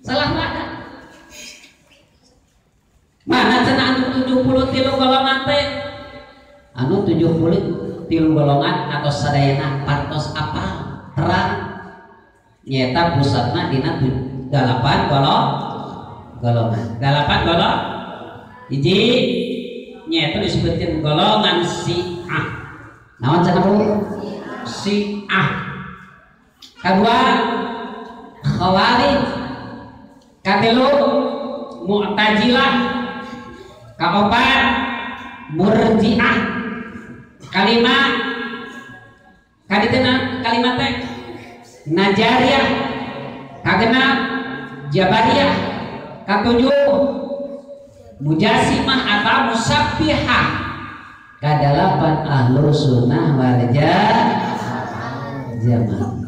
Salah mana? Mana cenah anu 73 golongan teh? Anu 73 golongan atau sadayana patos apal terang nyaeta pusatna dina 8 golongan. 8 golongan. Hiji nyaeta disebutkeun golongan Syiah. Naon cenah Bu? Syiah. Kedua Khawarij. Katilu Mu'tazilah. Kaopat Murji'ah. Kalima kaditena kalimat teh Najariyah. Kagenap Jabariyah. Katujuh Mujasimah atau Musabbihah. Kadalapan Ahlu Sunnah wal Jamaah.